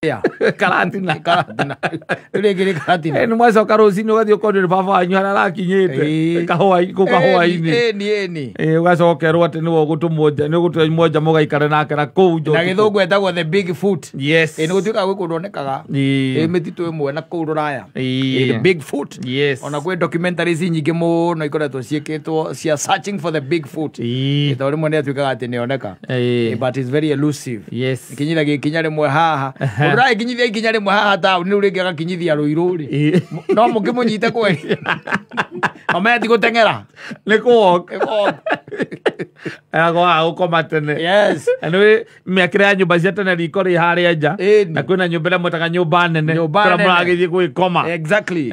Karatina. Karatina. Rĩu rĩngĩ nĩ karatina. Nĩ mwacoka rũcinĩ ũgathiĩ ũkonio nĩ baba wanyu harĩa arakinyĩte. Ĩĩ. Kahũa kũu kahũa-inĩ. Ĩni ĩni. Ũgacokerwo atĩ nĩwe ũgũtũmwo nja, nĩ ũgũtũmwo nja mũgaikare nake na kũu nja Na ũtukũ. gĩthũngũ etagwo the big foot. Yes. Ĩ nĩ gũtuĩkaga gwĩ kũndũ onekaga. Ĩĩ. Ĩ mĩtitũ ĩmwe na kũu rũraya. Ĩĩ. Ĩ, the big foot. Yes. Ona kwĩ documentaries nyingĩ mũno ikoretwo ciĩkĩtwo cia searching for the big foot. Ĩĩ. Tondũ rĩmwe nĩ atuĩkaga atĩ nĩoneka. Ĩĩ. But it's very elusive. Yes. Ikinyithagia ikinya rĩmwe haha. Mũndũ ũragĩkinyithia ikinya rĩmwe haha taũni rĩu rĩngĩ agakinyithia rũirũ rĩ. Ĩĩ. No mũngĩmũnyite kweri. Omenya ti gũteng'era. Nĩ kũ-walk. Nĩ kũ-walk. Agwaga gũkoma tene. Yes. Na nĩ mĩakĩre ya nyũmba cia tene riko rĩ harĩa nja. Ĩni. Na kwĩna nyũmba ĩrĩa mwĩtaga nyũmba nene. Nyũmba Kũrĩa nene. mũragĩthiĩ gwĩkoma. Exactly.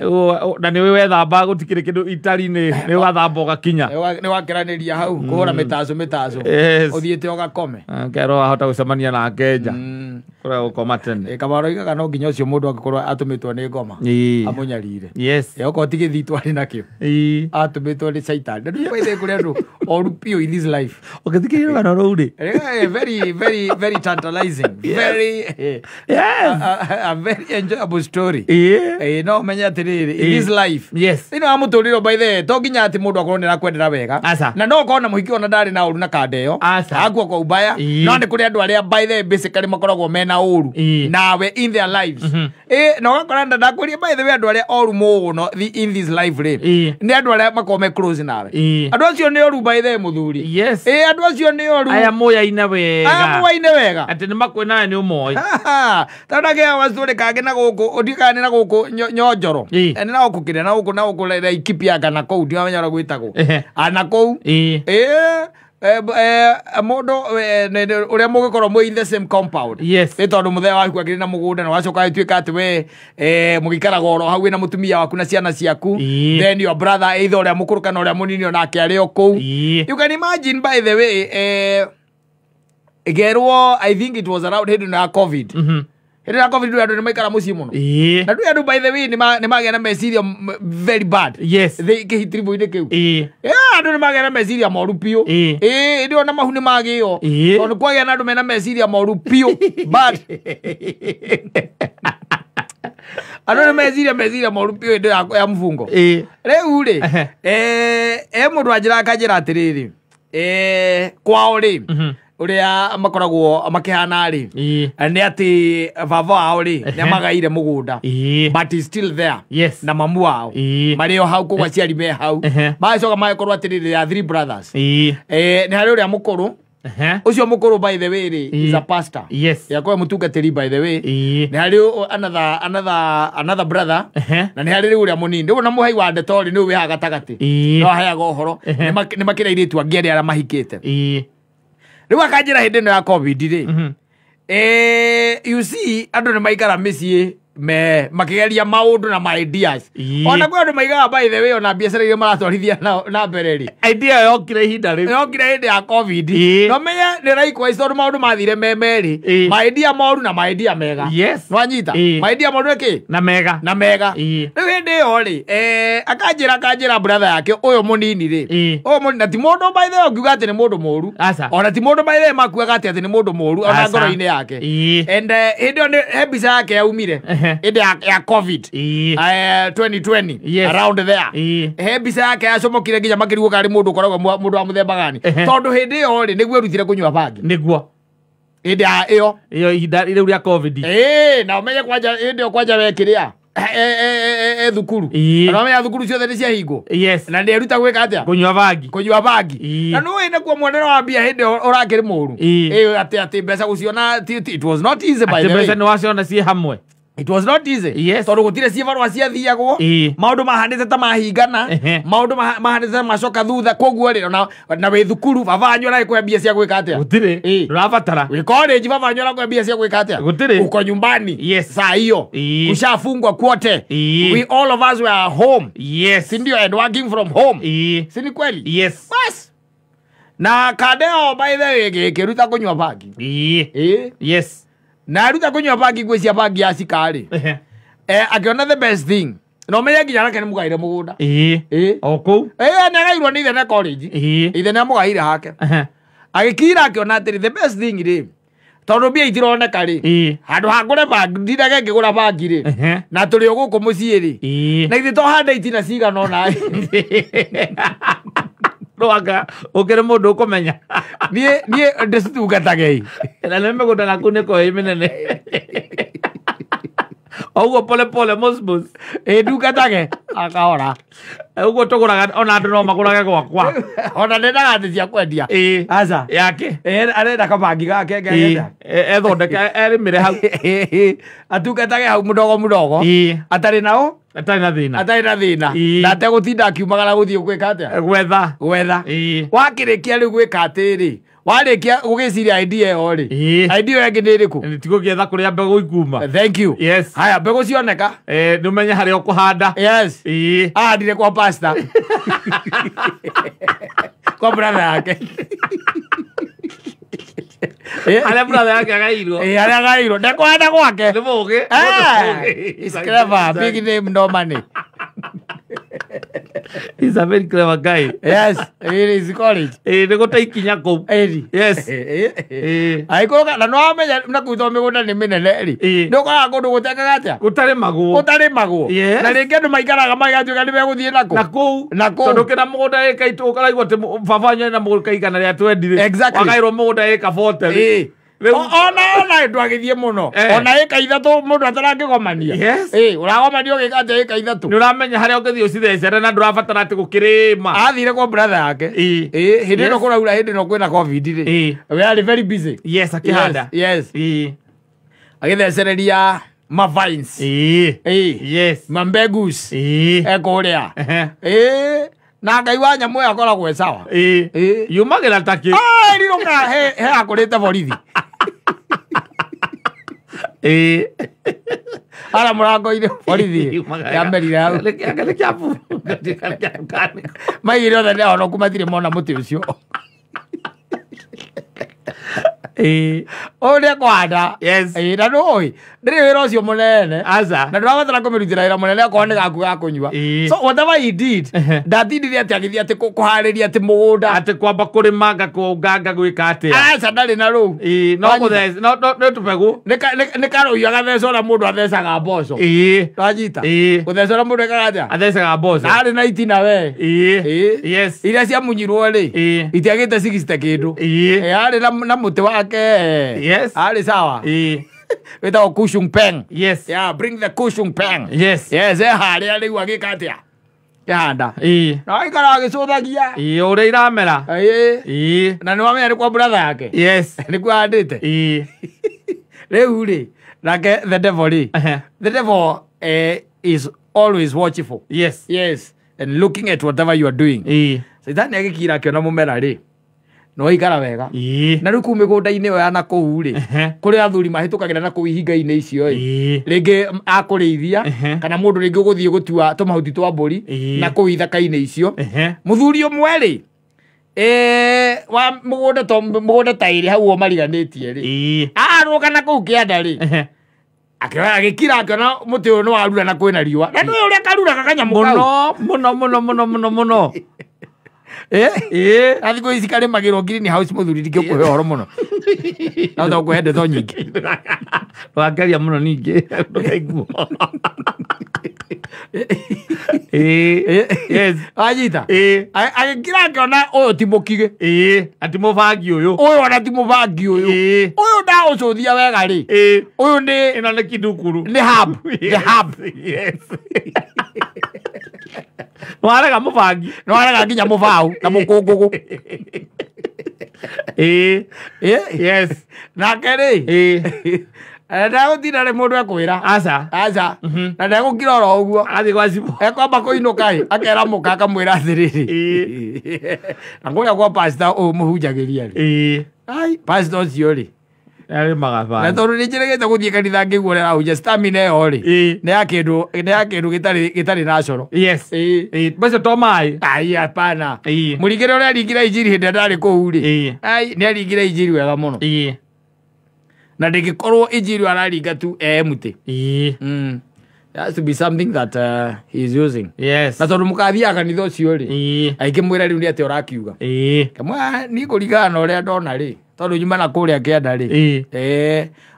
Na nĩ wethamba gũtikĩrĩ kĩndũ itari-inĩ nĩ ũgathamba ũgakinya. Nĩ wakĩranĩria hau kũhũra mĩtaco mĩtaco. Yes. Ũthiĩte ũgakome. Kerwo ahota gũcemania nake nja. Kũrĩa gũkoma tene. Kamaro oigaga no nginya ũcio mũndũ angĩkorwo atũmĩtwo nĩ ngoma. Ĩĩ. Amũnyarire. Yes. Okorwo ti gĩthitũ arĩ nakĩo. Ĩĩ. Atũmĩtwo nĩ caitani. Na ndũĩ by the way kũrĩ andũ oru biũ in this life. Ũngĩthikĩrĩria rũgano rũu rĩ. Very very very tantalizing. Very Yes. a very enjoyable story. Ĩĩ. No ũmenye atĩrĩrĩ in this life. Yes. Thĩinĩ wa mũtũrĩre by the way to nginya atĩ mũndũ akorwo nĩ arakwendera wega. Aca. Na no ũkorwo na mũhiki ona ndarĩ na ũru na kanda ĩyo. Aca. Akua kwa ubaya. Ĩĩ. No nĩ kũrĩ andũ arĩa by the way basically makoragwo mena ũru. Ĩĩ. Nawe in their lives. Na ũgakora ndakwĩria by the way andũ arĩa oru mũno in this life rĩ. Ĩĩ. Nĩ andũ arĩa makoragwo me close nawe. Ĩĩ. Andũ acio nĩ oru by the way mũthuri. Yes. Andũ acio nĩ oru. Aya moyaine wega. Aya mũwaine wega. Atĩ nĩ makwĩnawe nĩ ũmoĩ. Tondũ ndakĩaga gacũrĩ kangĩ na gũkũ ũndikaga nĩ na gũkũ nyonjoro. Ĩĩ. Nĩ na gũkũ kĩrĩa na gũkũ na gũkũ Laikipia kana kũu ndiramenya ũrĩa gwĩtagwo. Ehe. Ana kũu. Ĩĩ. Mũndũ ũrĩa mũgĩkorwo mwĩ in the same compound. Yes. Nĩ tondũ mũthee waku akĩrĩ na mũgũnda na wacoka ĩtuĩka atĩ we mũgĩikaraga oro hau wĩna mũtumia waku na ciana ciaku. Ĩĩ. Then your brother either ũrĩa mũkũrũ kana ũrĩa mũnini onake arĩ o kũu. Ĩĩ. You can imagine by the way gerwo I think it was around hĩndĩ ĩno ya COVID. Hĩndĩ ya COVID andũ nĩ maikara mũciĩ mũno. Ĩĩ. Na ndũĩ andũ by the way nĩ magĩa na meciria very bad. Yes. Kĩhitiribũ-inĩ kĩu. Ĩĩ. Andũ nĩ magĩa na meciria moru biũ. Ĩĩ. Ĩĩ, ndĩ ona mahu nĩ magĩo. Ĩĩ. Tondũ kwagĩa na andũ mena meciria moru biũ. But andũ nĩ meciria moru biũ hĩndĩ ya mũbungo. Ĩĩ. Rĩu rĩ, Ehe. mũndũ anjĩra akanjĩra atĩrĩrĩ, kwao rĩ, ũrĩa makoragwo makĩhana rĩ, Ĩĩ. nĩ atĩ baba wao rĩ, nĩ amagaire mũgũnda. Ĩĩ. But he's still there. Yes. Na mamu wao. Ĩĩ. Marĩ o hau kũu aciari me hau. Ehe. Magacoka magakorwo atĩrĩrĩ, there are three brothers. Ĩĩ. Nĩ harĩ ũrĩa mũkũrũ. Ehe. Ũcio mũkũrũ by the way rĩ, is Ĩĩ. a pastor. Yes. Yakorwo mũtungatĩri by the way. Ĩĩ. Nĩ harĩ another brother. Ehe. Na nĩ harĩ rĩu ũrĩa mũnini. Rĩu ona mũhei wa ndeto rĩ, nĩwe wĩ haha gatagatĩ. Ĩĩ. No aheaga ũhoro. Ehe. Nĩ makĩrĩ airĩtu angĩ arĩa mahikĩte. Ĩĩ. Rĩu akanjĩra hĩndĩ ĩno ya COVID rĩ. You see andũ nĩ maikara mĩciĩ me makĩgeria maũndũ na ma ideas. Ĩĩ. Ona kwĩ andũ maigaga by the way ona biacara iria maratwarithia na mbere rĩ. Idea yokire ihinda rĩu. Yokire hĩndĩ ya COVID. Ĩĩ. No menye nĩ likewise tondũ maũndũ mathire me merĩ. Ĩĩ. Ma idea moru na ma idea mega. Yes. Nĩwanyita? Ĩĩ. Ma idea moru nĩ kĩ? Na mega. Na mega. Ĩĩ. Rĩu hĩndĩ ĩyo rĩ, akanjĩra brother yake ũyũ mũnini rĩ. Ĩĩ. Ũyũ mũnini na ti mũndũ by the way ũngiuga atĩ nĩ mũndũ mũru. Aca. Ona ti mũndũ by the way makuaga atĩ nĩ mũndũ mũru ona Aca. ngoro-inĩ yake. Ĩĩ. And hĩndĩ ĩyo he mbica yake yaumire. Ehe. Hĩndĩ ya COVID. Ĩĩ. 2020 Yes. around there. Ĩĩ. He mbica yake yacomokire nginya makĩrigwo karĩ mũndũ ũkoragwo mũndũ wa mũthemba gani. Ehe. Tondũ hĩndĩ ĩyo rĩ nĩguo erutire kũnyua bangi. Nĩguo. Hĩndĩ ya ĩyo. Ĩyo ihinda rĩu rĩa COVID. Ĩĩ, na ũmenye kwanja hĩndĩ ĩyo kwanja wekĩrĩa thukuru. Ĩĩ. Na ũmenye thukuru ciothe nĩ ciahingwo. Yes. Na nĩeruta gwĩka atĩa? Kũnyua bangi. Kũnyua bangi. Ĩĩ. Na nĩũĩ nakuo muonere wa mbia hĩndĩ ĩyo ũrakĩrĩ mũru. Ĩĩ. Ĩĩ, atĩ mbeca gũciona it was not easy by Atĩ the way. mbeca nĩ waciona ciĩ hamwe. It was not easy. Yes. Tondũ gũtirĩ ciĩbarũa ciathiagwo. Ĩĩ. Maũndũ mahanĩte ta mahingana. Ehe. Maũndũ mahanĩte ta macoka thutha. Koguo rĩ, ona wĩ thukuru baba wanyu aragĩkũhe mbia cia gwĩka atĩa? Gũtirĩ. Ĩĩ. Ndũrabatara. Wĩ college baba wanyu arakũhe mbia cia gwĩka atĩa? Gũtirĩ. Uko nyumbani. Yes. Saa hiyo. Ĩĩ. Ushafungwa kwote. Ĩĩ. We all of us were home. Yes. Si ndio, and working from home. Ĩĩ. Si ni kweli? Yes. Bas. Na kadeo by the way gĩkĩruta kũnyua bangi. Ĩĩ. Ĩĩ. Yes. Na aruta kũnyua bangi ngwĩcia bangi ya cikarĩ. Ehe. Akĩona the best thing. Na ũmenye nginya nake nĩ mũgaire mũgũnda. Ĩĩ. Ĩĩ. O kũu. Ĩĩ, nĩ agairwo nĩ ithe na college. Ĩĩ. Ithe nĩ amũgaire hake. Ehe. Agĩkira akĩona atĩrĩ the best thing rĩ, Tondũ mbia itironeka rĩ. Handũ ha ngũre bangi ndinage ngĩgũra bangi rĩ. Na tũrĩ o gũkũ mũciĩ rĩ. Na ithuĩ tohanda itina cigana ũna. Rwanga ũkĩrĩ mũndũ ũkũmenya. Niĩ ndĩcitungatage. Na nĩ mĩgũnda naku nĩ ĩkoragwo ĩ mĩnene. Oguo pole pole mosmos. Ĩ ndungatage akahora. Ũguo tũgũraga ona andũ no magũrage gwakwa. Ona ndendaga atĩ cia kwendia. Aca. Yake. Arenda kabangi gake ngagenda. Ethondeke erĩmĩre hau. Atungatage hau mũdogo mũdogo. Atarĩ nao? Atarĩ na thĩna. Atarĩ na thĩna. Na ategũtinda akiumagara gũthiĩ gwĩka atĩa? Gwetha. Gwetha. Wakĩrĩkia rĩu gwĩka atĩrĩ. Warĩkia gũgĩciria idea ĩyo rĩ. Idea ĩyo ĩngĩ nĩ ĩrĩkũ? Ti gũgĩetha kũrĩa mbegũ ikuma. Thank you. Yes. Haya mbegũ cioneka. Nĩ ũmenye harĩa ũkũhanda. Yes. Ahandire kwa pastor. Kwa brother yake. Harĩa brother yake agairwo. Harĩa agairwo. Ndekũhanda gwake. Nĩ mũũgĩ. He's clever. Big name no money. He's a very clever guy. Yes, he is college. Nĩ gũte ikinya kũu. Yes. Angĩkorwo na no amenya na kũu tondũ mĩgũnda nĩ mĩnene rĩ. Nĩ ũkoraga kũndũ gũtekaga atĩa? Gũtarĩmagwo. Gũtarĩmagwo. Na rĩngĩ andũ maikaraga magatuĩka nĩ megũthiĩ nakũ. Na kũu. Na kũu. Tondũ kĩna mũgũnda ĩka itũ ũkaraigua atĩ baba wanyu ena mũgũnda igana rĩa 20 rĩ. Exactly. Wagaĩrwo mũgũnda ĩka 40 rĩ. Ona ona ndwagĩthiĩ mũno. Ona ĩka ithatũ mũndũ atarakĩgomania. Yes. Ũragomania ũgĩka atĩa ĩka ithatũ? Nĩ ũramenya harĩa ũngĩthiĩ ũcithecere na ndũrabatara atĩ gũkĩrĩma. Athire kwa brother yake. Hĩndĩ ĩno kũraura hĩndĩ ĩno kwĩna COVID rĩ. We are very busy. Yes, akĩhanda. Yes. Agĩthecereria ma vines. Yes. Ma mbegus. Ekũrĩa. Na Ngai wa nyamũ ĩyo akoragwo e sawa. Yumagĩra ta kĩ? Rirũka he akũrĩte borithi. Ara mũrango-inĩ borithi yamerire hau. Maigire othe nĩ ahonoku matirĩ mona mũtĩ ũcio. Ũyũ nĩ ekũhanda. Na nĩũĩ ndĩrĩ wĩra ũcio mũnene. Aca. Na ndũrabatara kũmĩrutĩra wĩra mũnene okorwo nĩ gaku ga kũnyua. So whatever he did, ndatindire atĩ agĩthiĩ atĩ kũharĩria atĩ mũgũnda. Atĩ kwamba kũrĩma ngakũnganga gwĩka atĩa. Aca ndarĩ na rũu. No kũthece, no nĩ tũbegũ. Nĩ karũhiũ agatheca ũrĩa mũndũ athecaga mboco. Wanyita? Gũtheca ũrĩa mũndũ ekaga atĩa? Athecaga mboco. Arĩ na itina we. Yes. Iria ciamunyirwo rĩ, itiagĩte 60 kĩndũ. Arĩ na mũtĩ wake. Yes. Arĩ sawa. Wĩtagwo Kushung Peng. Yes. Yeah, bring the Kushung Peng. Yes. Yes, harĩa rĩu agĩka atĩa? Kĩhanda. Na aikara agĩcũthagia. Ũrĩa iramera. Na nĩ wamenya nĩ kwa brother yake. Yes. Nĩkuo ahandĩte. Rĩu rĩ, nake the devil rĩ. The devil is always watchful. Yes. Yes. And looking at whatever you are doing. Caitani agĩkira akĩona mũmera rĩ. No waikara wega. Na rĩu kũu mĩgũnda-inĩ ĩyo ya na kũu rĩ, kũrĩ athuri mahĩtũkagĩra na kũu ihinga-inĩ icio ĩ. Rĩngĩ akũrĩithia kana mũndũ rĩngĩ ũgũthiĩ gũtua tũmahuti twa mbũri na kũu ithaka-inĩ icio. Mũthuri ũmwe rĩ, wa mũgũnda to mũgũnda ta ĩrĩ hau ũguo mariganĩtie rĩ. Arũga na kũu kĩanda rĩ. Akĩona agĩkira akĩona mũtĩ ũyũ nĩ warura na kwĩna riũa. Na nĩũĩ ũrĩa karuraga kanyamũ kau. Mũno mũno mũno mũno mũno. Na thikũ ici karĩmagĩrwo green house mũthuri ndingĩkũhe ũhoro mũno. No to ngũhe ndeto nyingĩ. Ndũkangeria mũno ningĩ ndũkaiguo. Yes. Wanyita? Agĩkira akĩona ũyũ ti mũkigĩ. Ati mũbangi ũyũ. Ũyũ ona ti mũbangi ũyũ. Ũyũ ndaũcũthia wega rĩ. Ũyũ nĩ ĩno nĩ kindukuru. Nĩ hub. The hub. Yes. Nĩwarega mũbangi. Nĩwarega nginya mũbaũ na mũkũngũgũ. Yes. Nake rĩ. Ndagũtinda rĩ mũndũ ekwĩra. Aca. Aca. Na ndegũkira oro ũguo. Agathiĩ gwa cibũ. Ekwamba kũinũka ĩ, akera mũka akamwĩra atĩrĩrĩ. Na kũrĩa kwa pastor ũyũ mũhunjagĩria rĩ. Ai, pastor ũcio rĩ. Arĩmaga Na bangi. tondũ nĩ njĩrĩgĩte gũthiĩ kanitha ngĩigua ũrĩa arahunjia stamina ĩyo rĩ. Nĩ ya kĩndũ, nĩ ya kĩndũ gĩtarĩ na coro. Yes. Macio to maĩ. Ai, hapana. Mũringĩre ũrĩa aringire injiri hĩndĩ ĩrĩa ndarĩ kũu rĩ. Ai, nĩ aringire injiri wega mũno. Na ndĩngĩkorwo injiri araringa tu empty. There has to be something that he is using. Yes. Na tondũ mũkathiaga kanitha ũcio rĩ. Aingĩmwĩra rĩu nĩ atĩa ũrakiuga. Kamwe niĩ kũringana na ũrĩa ndona rĩ. Tondu nyuma na kuria kianda ri.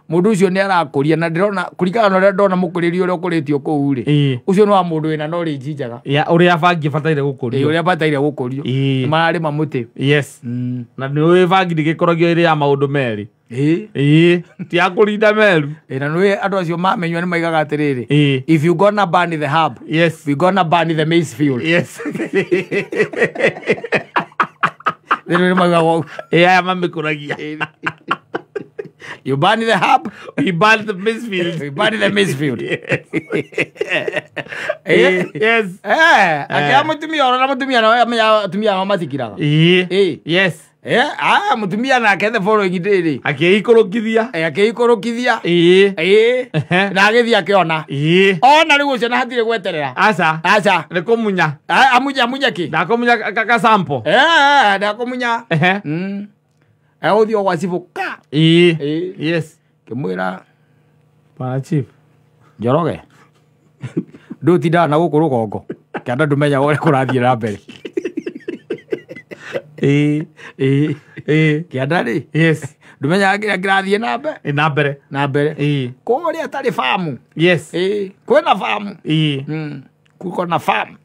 Mundu ucio ni arakuria na ndirona kuringana na uria ndona mukuririo uria ukuritio kuu ri. Ucio ni wa mundu wina knowledge njega. Ya uria bangi bataire gukurio. Uria bataire gukurio. Mararima muti. Yes. Na ni bangi ndigikoragio iri ya maundu meri. Ti ya kurinda meru. Na nĩ andũ acio mamenywa nĩ maigaga atĩrĩrĩ, if you gonna burn the hub, yes, we gonna burn the maize field. Yes. Nĩ maigaga ũguo. Aya mamĩkũragia. You burn the hub, we burn the maize field. We burn the maize field. Yes. Akia mutumia ona mutumia na amenya atumia ao matikiraga. Yes. Mutumia nake the following day ri. Akĩikũrũkithia. Akĩikũrũkithia. Na agĩthiĩ akĩona. Ona rĩu ũcio na hatirĩ gweterera. Aca. Aca. Nĩ kũmunya. Amunya amunya kĩ? Ndakũmunya ka sample. Ndakũmunya. Agũthiĩ gwa cibũ ka. Yes. Kĩmwĩra Bwana chief. Njoroge. Ndũtindaga na gũkũ rũgongo. Kĩanda ndũmenyaga ũrĩa kũrathiĩ na mbere. Kĩanda rĩ. Yes. Ndũmenyaga kĩrĩa kĩrathiĩ na mbere. Na mbere. Na mbere. Kũrĩa atarĩ famu. Yes. Kwĩna famu. Kuko na famu.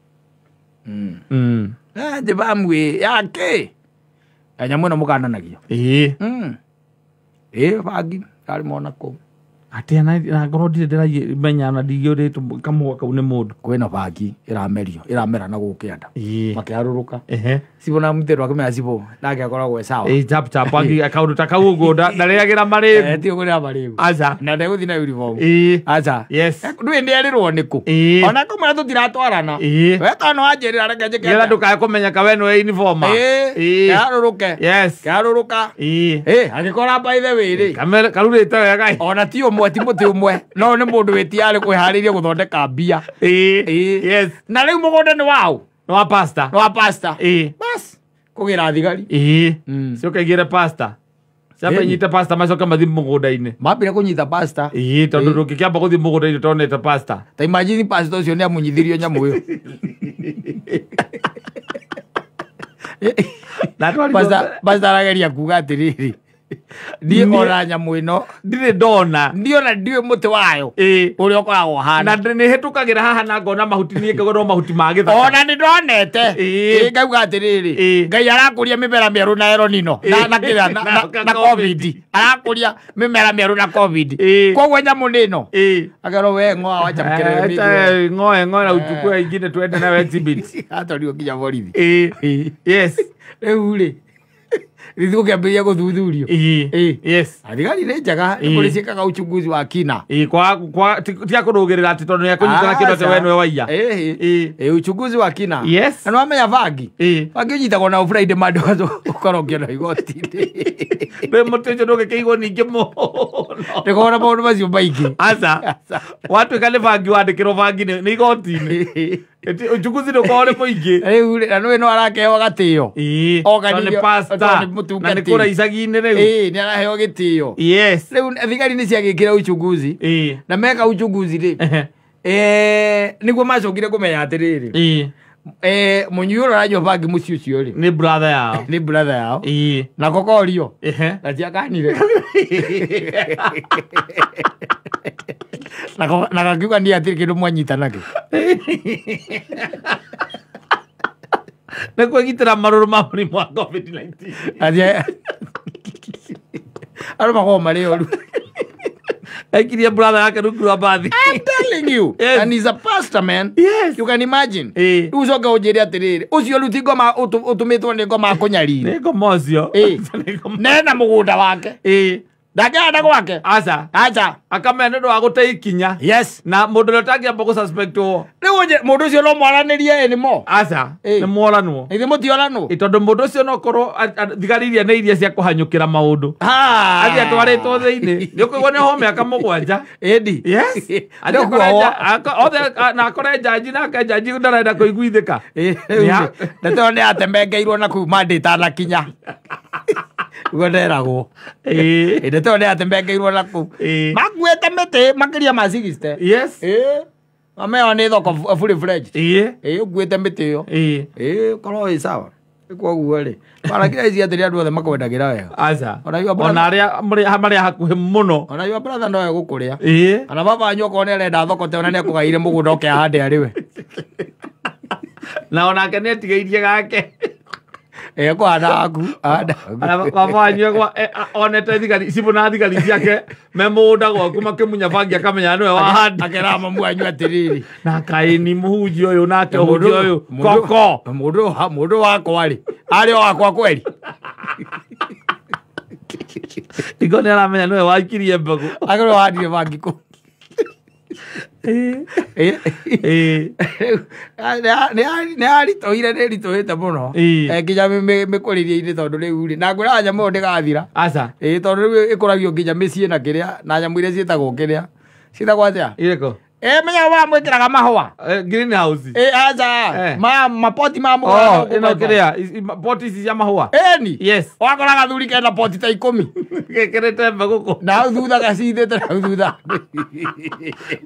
Ndĩ famu ĩ yakĩ. Nyamũ ĩno mũkananagia. Bangi arĩ mona kũu. Atia na ngorwo ndirĩ ndĩramenya na ndingĩũrĩtwo kamũa kau nĩ mũndũ. Kwĩna bangi ĩramerio ĩramera na gũkũ kĩanda. Makĩharũrũka. Cibũ na mũtĩrwo akĩmenya cibũ nake akoragwo e sawa. Chap chap bangi kaũndũ ta kau ũguo ndarĩagĩra marĩgu. Ti ũkũrĩa marĩgu. Aca. Na ndegũthiĩ na uniform. Aca. Yes. Ndũĩ nĩerirwo nĩkũ. Ona kũmwĩra tũtiratwarana. We tondũ nĩwanjĩrĩra reke njĩke. Nĩgetha ndũkae kũmenyeka we nĩwe uniform. Kĩharũrũke. Yes. Kĩharũrũka. Agĩkora by the way rĩ. Karurĩte wega. Ona ti ũmwe ti mũtĩ ũmwe no nĩ mũndũ wĩtiarĩ kwĩharĩirie gũthondeka mbia. Yes. Na rĩu mũgũnda nĩ waũ? Nĩ wa pastor. Nĩ wa pastor. Bas kũgĩra thigari. Cioke igĩre pastor. Ciambe inyite pastor macoke mathiĩ mũgũnda-inĩ. Mambire kũnyita pastor. Tondũ ndũngĩkĩamba gũthiĩ mũgũnda-inĩ ũtonete pastor. Ta imagine pastor ũcio nĩ amunyithirio nyamũ ĩyo. Pastor arageria kuga atĩrĩrĩ, niĩ ona nyamũ ĩno ndirĩ ndona. Niĩ ona ndiũĩ mũtĩ wayo ũrĩa ũkoragwo ũhana. Na nĩhĩtũkagĩra haha na ngona mahuti niĩ ngauga no mahuti ma gĩthaka. Ona nĩ ndonete. Ngauga atĩrĩrĩ, Ngai arakũria mĩmera mĩerũ na El Nino na kĩrĩa na Covid. Arakũria mĩmera mĩerũ na Covid. Koguo nyamũ nĩ ĩno. Akerwo we ng'oa wacha mkerere mĩgũnda. Ng'oe ng'oe na uchukue ingine tuende nayo exhibit. Atwarirwo nginya borithi. Yes. Rĩu rĩ rĩthiĩ gũkĩambĩrĩria gũthuthurio. Yes. Thigari nĩ njega nĩ kũrĩ ciĩkaga uchunguzi wa kina. Ti akũrũgĩrĩra atĩ tondũ nĩekũnyitana kĩndũ atĩ we nĩwe waiya. Uchunguzi wa kina. Yes. Na nĩwamenya bangi. Bangi ũnyitagwo na Friday Monday ũkorwo ũkĩona igoti-inĩ. Rĩu mũtĩ ũcio ndũngĩkĩigwo ningĩ mũno. Ndĩkona na maũndũ macio maingĩ. Aca. Watuĩka nĩ bangi wandĩkĩrwo bangi nĩ igoti-inĩ. Uchunguzi ndũkorwo ũrĩ mũingĩ. Rĩu rĩ na nĩũĩ no arakĩheo gatĩo. Tondũ nĩ pastor. Na nĩ kũrĩa icagi-inĩ rĩu. Nĩ araheo gĩtĩo. Yes. Rĩu thigari nĩ ciagĩkĩra uchunguzi. Na meka uchunguzi rĩ. Nĩguo macokire kũmenya atĩrĩrĩ. Mũnyui ũrĩa ũranyua bangi mũciĩ ũcio rĩ. Nĩ brother yao. Nĩ brother yao. Na kokorio. Na ciakanire. Na gakiuga niĩ hatirĩ kĩndũ mwanyita nakĩo. Nĩ kwĩgitĩra marũrũ ma mũrimũ wa COVID-19. Andũ makoragwo marĩ oru. Aikirie brother yake rungu rwa mbathi. I'm telling you. Yes. And he's a pastor, man. Yes. You can imagine. Rĩu ũcoke ũnjĩre atĩrĩrĩ, ũcio rĩu ti ngoma ũtũmĩtwo nĩ ngoma akũnyarire. Nĩ ngoma ũcio. Nena mũgũnda wake. Ndangĩhanda gwake. Aca. Aca. Akamenya nĩ ũndũ wa gũte ikinya. Yes. Na mũndũ ũrĩa ũtangĩamba gũsuspectwo. Rĩu mũndũ ũcio no mwaranĩrie anymore. Aca. Nĩ mworanwo. Ithe mũtioranwo. Tondũ mũndũ ũcio no korwo thigari iria nĩ iria cia kũhanyũkĩra maũndũ. Athiĩ atwarĩtwo thĩinĩ. Nĩ ũkũigua nĩ ohwo mĩaka 7. Ĩndi. Yes. Othe na akore njanji nake njanji ndarenda kũiguithĩka. Ndeto ĩyo nĩ yatemengeirwo na kũu Monday ĩtanakinya. Ũguo nderagwo. Ndeto ĩyo nĩ yatemengeirwo na kũu. Makuĩte mĩtĩ makĩria ma 60. Yes. Mameo nĩ thoko fully fledged. Ũkuĩte mĩtĩ ĩyo. Ũkorwo wĩ sawa. Koguo rĩ baragira ici atĩrĩ andũ othe makwendagĩra wega. Aca. Ona arĩa marĩa hakuhĩ mũno. Ona your brother no egũkũrĩa. Ĩĩ. Kana baba wanyu okorwo nĩarenda thokote ona nĩakũgaire mũgũnda oke ahande arĩ we. Na onake nĩetigĩirie gake. Ekũhanda haku. Baba wanyu onete thigari cibũ na thigari ciake me mũgũnda gwaku makĩmunya bangi akamenya nĩwe wahandi. Akera mamu wanyu atĩrĩrĩ. Na kaĩ ni mũhunjia ũyũ nake ũhunjia ũyũ koko. Mũndũ wakwa rĩ arĩ o wakwa kweri. Igo nĩaramenya nĩwe waikirie mbegũ. Akorwo wahandire bangi kũ. Nĩ aritũhire nĩ ritũhĩte mũno nginya mĩkũrĩrie-inĩ tondũ rĩu rĩ na ngwĩraga nyamũ ĩyo ndĩgathira. Aca. Ĩĩ tondũ rĩu ĩkũragio nginya mĩciĩ na kĩrĩa na nyamũ iria ciĩtagwo kĩrĩa ciĩtagwo atĩa? Irĩkũ? Menya wa mwĩkĩraga mahũa. Greenhouse. Aca. Mapoti ma mũgũnda. Ĩno kĩrĩa poti ici cia mahũa. Ĩni. Yes. Wakora gathuri kena poti ta 10. Gekĩrĩte mbegũ kũ. Na hau thutha gacithĩte na hau thutha.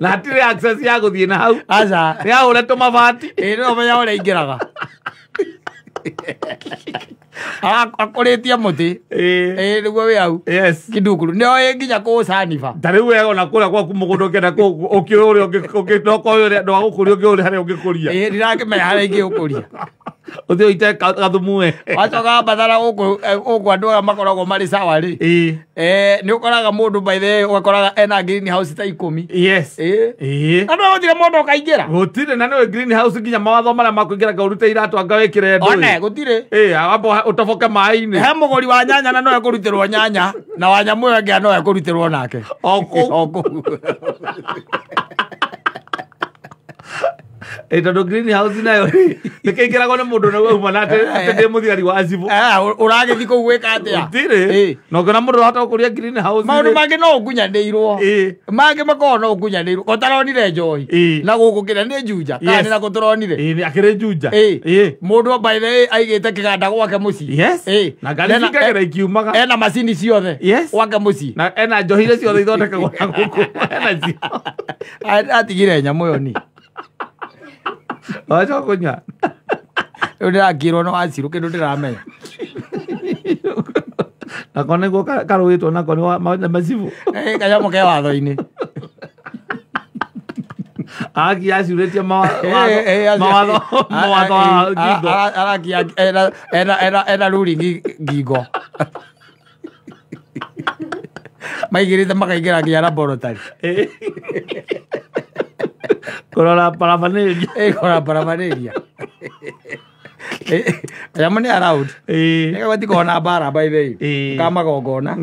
Na hatirĩ access ya gũthiĩ na hau. Aca. Nĩ ahũre tũmabati. Ĩĩ no menya ũrĩa aingĩraga. Akũrĩtie mũtĩ. Ĩĩ nĩguo wĩ hau. Yes. Kĩndukuru. Nĩ oĩ nginya kũũcaniba. Ta rĩu we ona kũrĩa gwaku mũgũnda ũkĩenda ũkĩũĩ ũrĩa ũngĩ ũrĩa andũ a gũkũria ũngĩũĩ harĩa ũngĩkũria. Ĩĩ ndirakĩmenya harĩa ingĩũkũria. Ũthiĩ ũite gathumu we. Wacoka wambathara gũkũ andũ aya makoragwo marĩ sawa rĩ. Nĩ ũkoraga mũndũ by the way ũgakoraga ena greenhouse ta 10. Yes. Ĩĩ. Andũ gũtirĩ mũndũ ũkaingĩra. Gũtirĩ na nĩwe greenhouse nginya mawatho marĩa makũingĩra ũrute iratũ anga wĩkĩre ndũĩ. One gũtirĩ. Ĩĩ wamba ũtoboke maĩ-inĩ. He mũgũri wa nyanya na no ekũrutĩrwo nyanya na wa nyamũ ĩyo ĩngĩ no ekũrutĩrwo nake. O kũu. O kũu. Tondũ greenhouse nayo nĩkĩingĩragwo nĩ mũndũ na wauma na atĩ ndĩ mũthigari wa cibũ. Ũragĩthiĩ kũu gwĩka atĩa? Gũtirĩ. Na ũngĩona mũndũ ũrahota gũkũria greenhouse. Maũndũ mangĩ no ũkunyanĩirwo. Mangĩ makoragwo no ũkunyanĩirwo. Ko taronire njohi. Na gũkũ kĩrĩa nĩ Juja. Kana nĩ nakũ tũronire? Ĩĩ akĩrĩ Juja. Mũndũ by the way aigĩte kĩganda gwake mũciĩ. Yes. Na ngari cingagĩra ikiumaga. Ena macini ciothe. Yes. Gwake mũciĩ. Na ena njohi iria ciothe ithondekagwo na gũkũ. Ena cio. Atigire nyamũ ĩyo ni. Wacoka kũnyua. Rĩu ndĩrakĩrwo no wacirũ kĩndũ ndĩramenya. Nako nĩguo karũĩtwo nako nĩ macibũ. Kanyamũ ke watho-inĩ. Aki acurĩtie mawatho wa ngingo. Arakia ena ruling ngingo. Maigĩrĩte makaingĩra nginya laboratory. Kũrora paraphernalia. Kũrora paraphernalia. Kanyamũ nĩ around. Nĩgagũtikorwo na mbara by the way. Ka magongona.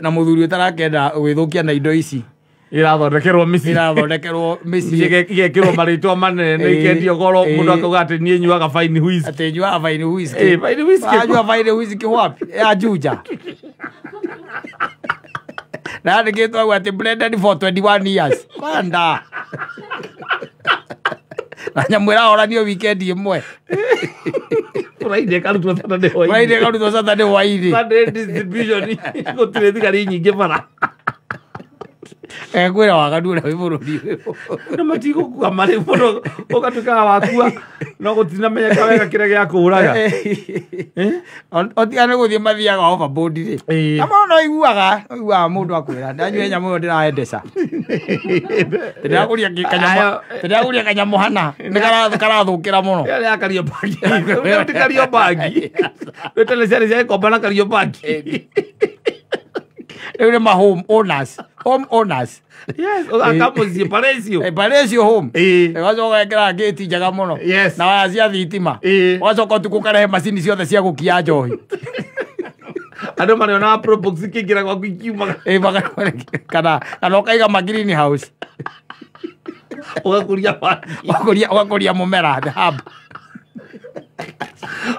Na mũthuri ũtarakĩenda gwĩthũkia na indo ici. Irathondekerwo mĩciĩ. Irathondekerwo mĩciĩ. Igekĩrwo marĩtwa manene ikendio goro mũndũ akauga atĩ niĩ nyuaga fine whisky. Atĩ nyuaga fine whisky. Fine whisky. Wanyua fine whisky wapi? Ya Juja. Na yandĩkĩtwo hau atĩ blended for 21 years. Kwanda. Na nyamũ ĩrahoranio weekend ĩmwe. Friday karutwo Saturday hwaĩ-inĩ. Friday karutwo Saturday hwaĩ-inĩ. Sunday distribution gũtirĩ thigari nyingĩ bara. Kwĩra waganu ũrĩa wĩ bũrũri ũyũ. Andũ matigũkua marĩ mũno ũgatuĩkaga wakua no gũtinamenyeka wega kĩrĩa gĩakũraga. Otiga nĩ gũthiĩ mathiaga overboard rĩ. Na mũndũ no aiguaga mũndũ akwĩra ndanyua nyamũ ĩyo ndĩraendesha. Ndĩragũria kanyamũ hana nĩ karathũkĩra mũno. Ĩyo ya Kariobangi. Ĩyo ti Kariobangi. Wĩtene ciarĩ cia gĩkomba na Kariobangi. Rĩu nĩ ma home owners. Home owners. Yes, ũgaka mũciĩ Palacio. Palacio home. Ũgacoka ũgekĩra ngĩti njega mũno. Yes. Na waya cia thitima. Ũgacoka ũtukũ ũkarehe macini ciothe cia gũkia njohi. Andũ marĩonaga Probox ikĩingĩra gwaku ikiumaga. Kana ũkaiga ma greenhouse. Ũgakũria bangi. Ũgakũria mũmera the hub.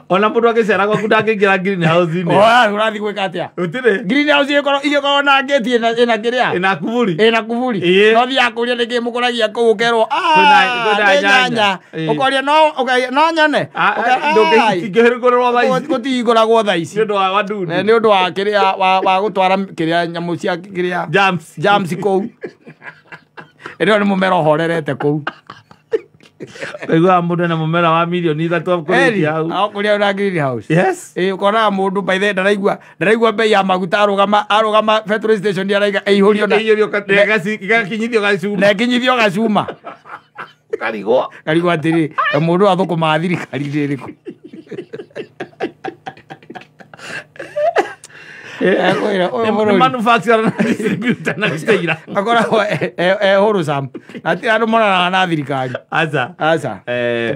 Ona mũndũ agĩcera gwaku ndangĩingĩra greenhouse-inĩ. Ũrathiĩ gwĩka atĩa? Gũtirĩ. Greenhouse ĩgĩkorwo na ngĩti ĩna kĩrĩa? Ĩna kuburi. Ĩna kuburi. No thiaga kũria nĩkĩ mũkũragia kũu ũkerwo nĩ nyanya. Ũkoria no nyone. Ndũngĩhingũrĩrwo thaa ici. Gũtihingũragwo thaa ici. Nĩ ũndũ wa wadudu. Nĩ ũndũ wa kĩrĩa wa gũtwara kĩrĩa nyamũ cia kĩrĩa germs kũu. Ĩno nĩ mũmera ũhorerete kũu. Kaiguaga mũndũ ena mũmera wa mirioni 3 akũrĩtie hau. Kũrĩa na greenhouse. Yes. Ĩ ũkonaga mũndũ by the ndaraigua bei ya maguta arũgama petrol station araiga ĩihũrio na Ĩihũrio gakinyithio gacuma. Na ĩkinyithio gacuma. Karigwo. Karigwo atĩrĩ mũndũ athũkũmaga thirikari ĩrĩkũ. Manufacturer na distributor na retailer. Akoragwo e wholesome. Na ti andũ monanaga na thirikari. Aca. Aca.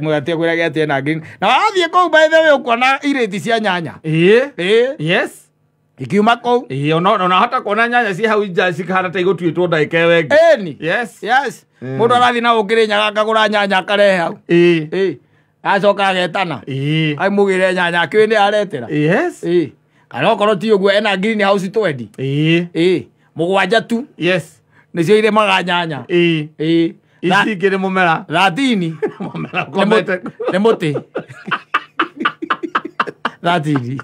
Mũgatia kwĩra gĩatie na green. Na wathiĩ kũu by the way ũkuona irĩti cia nyanya. Ĩĩ. Ĩĩ. Yes. Ikiuma kũu. Ĩĩ ona hata kuona nyanya ciĩ hau nja cikahana ta igũtuĩtwo ndagĩka ĩyo ĩngĩ. Ĩni. Yes. Yes. Mũndũ arathiĩ na ũkĩrĩ nyaga akagũra nyanya akarehe hau. Ĩĩ. Ĩĩ. Acoka agetana. Ĩĩ. Aimũgĩre nyanya akĩũĩ nĩ aretera. Yes. Ĩĩ. Kana okorwo ti ũguo ena greenhouse twendi. Ĩĩ. Ĩĩ. 7 tu. Yes. Nĩcio irĩmaga nyanya. Ĩĩ. Ĩĩ. Ici ingĩ nĩ mũmera. 13. Mũmera ũkomete. Nĩ mũtĩ. 13.